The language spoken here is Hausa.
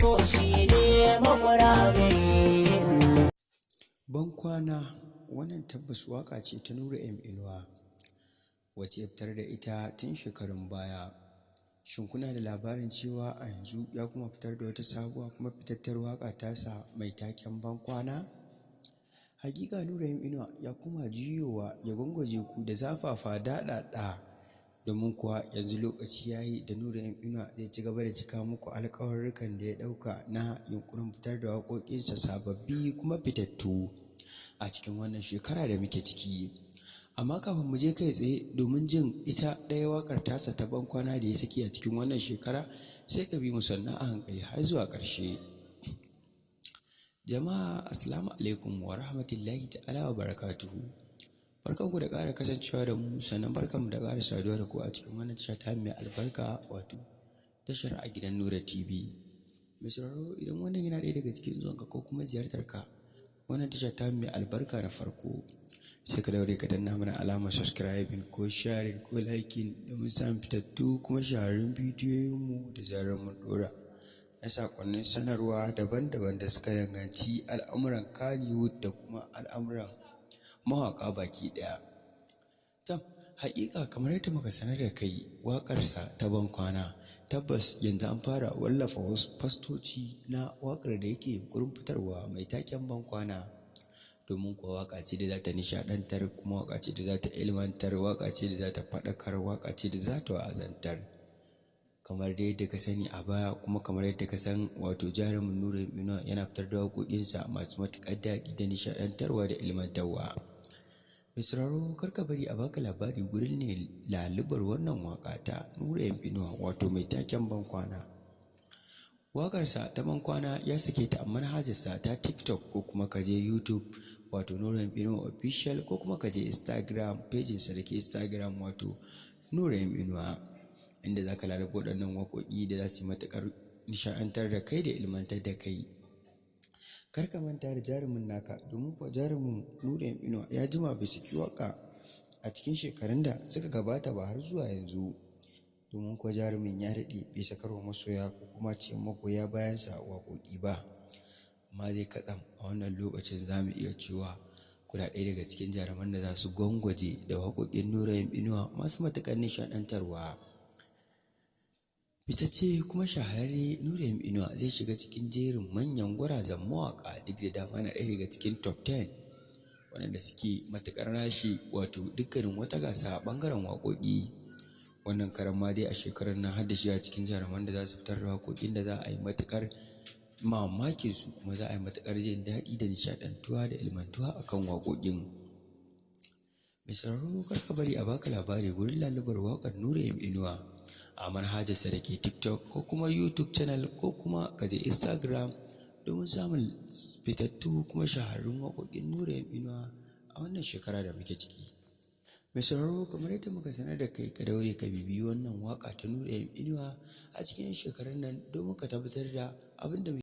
So shi ne makwara gare. Bankwana, wannan tabbas waƙa ce ta Nura M Inuwa wacce ya fitar da ita tun shekarun baya. Shin kuna da labarin cewa a yanzu ya kuma fitar da wata sabuwa kuma fitattar waƙa tasa mai taken Bankwana? Hakika Nura M Inuwa ya kuma juyowa ya gwangwaje ku da zafafa daɗaɗa, domin kuwa yanzu lokaci ya yi da Nura M Inuwa zai ci gaba da cika muku alƙawarurrukan da ya ɗauka na yunƙurin fitar da waƙoƙinsa sababbi kuma fitattu a cikin wannan shekara da muke ciki. Amma kafin mu je kai tsaye domin jin ita ɗaya waƙar tasa ta bankwana da ya saki a cikin wannan shekara, sai ka bi mu sannu a hankali har zuwa ƙarshe. Jama'a, assalamu alaikum wa rahmatullahi ta'ala wa barakatuhu. Barkanku da ƙara kasancewa da mu, sannan barkanmu da ƙara saduwa da ku a cikin wannan tasha ta mai albarka, wato tashar A Gidan Nura TV. Mai sauraro, idan wannan yana ɗaya daga cikin zuwanka ko kuma ziyartar ka wannan tasha ta mai albarka na farko, sai ka daure ka danna mana alamar subscribing ko sharing ko liking domin samun fitattu kuma shahararrun bidiyoyinmu da zarar mun ɗora, na saƙonnin sanarwa daban-daban da suka danganci al'amuran Kannywood da kuma al'amuran mawaƙa baki ɗaya. To, haƙiƙa kamar yadda muka sanar da kai waƙarsa ta bankwana, tabbas yanzu an fara wallafa wasu fastoci na waƙar da yake yunƙurin fitarwa mai taken Bankwana. Domin kuwa waƙa ce da za ta nishaɗantar, kuma waƙa ce da za ta ilmantar, waƙa ce da za ta faɗakar, waƙa ce da za ta wa'azantar. Kamar dai yadda ka sani a baya, kuma kamar yadda ka san, wato jarumin Nura Inuwa yana fitar da waƙoƙinsa masu matuƙar daɗi da nishaɗantarwa da ilmantarwa. Mai sauraro, kar ka bari a baka labari gurin ne lalubar wannan waƙa ta Nura M Inuwa, wato mai taken Bankwana. Waƙarsa ta Bankwana ya sake ta a manhajarsa ta TikTok, ko kuma ka je YouTube, wato Nura M Inuwa Official, ko kuma ka je Instagram, pejinsa da ke Instagram, wato Nura M Inuwa, inda za ka lalubo waɗannan waƙoƙi da za su yi matuƙar nishaɗantar da kai da ilmantar da kai. Kar ka manta da jarumin naka, domin kuwa jarumin Nura M Inuwa ya jima bai saki waƙa a cikin shekarun da suka gabata ba har zuwa yanzu. Domin kuwa jarumin ya daɗe bai sakar wa masoya ko kuma ce magoya bayansa waƙoƙi ba. Amma dai katsam a wannan lokacin za mu iya cewa kuna ɗaya daga cikin jaruman da za su gwangwaje da waƙoƙin Nura M Inuwa masu matuƙar nishaɗantarwa. Fitacce kuma shahararre Nura M Inuwa zai shiga cikin jerin manyan gwarazan mawaƙa, duk da dama na ɗaya daga cikin top 10 waɗanda suke matuƙar lashe wato dukkanin wata gasa a ɓangaren waƙoƙi. Wannan karan ma dai a shekarar nan har da shi a cikin jaruman da za su fitar da waƙoƙin da za a yi matuƙar mamakin su, kuma za a yi matuƙar jin daɗi da nishaɗantuwa da ilmantuwa a kan waƙoƙin. Mai sauraro, kar ka bari a baka labari gurin lalubar waƙar Nura M Inuwa a manhajarsa da ke TikTok ko kuma YouTube channel, ko kuma ka je Instagram domin samun fitattu kuma shahararrun waƙoƙin Nura M Inuwa a wannan shekara da muke ciki. Mai sauraro, kamar yadda muka sanar da kai, ka daure ka bibiyi wannan waƙa ta Nura M Inuwa a cikin shekarun nan domin ka tabbatar da abin da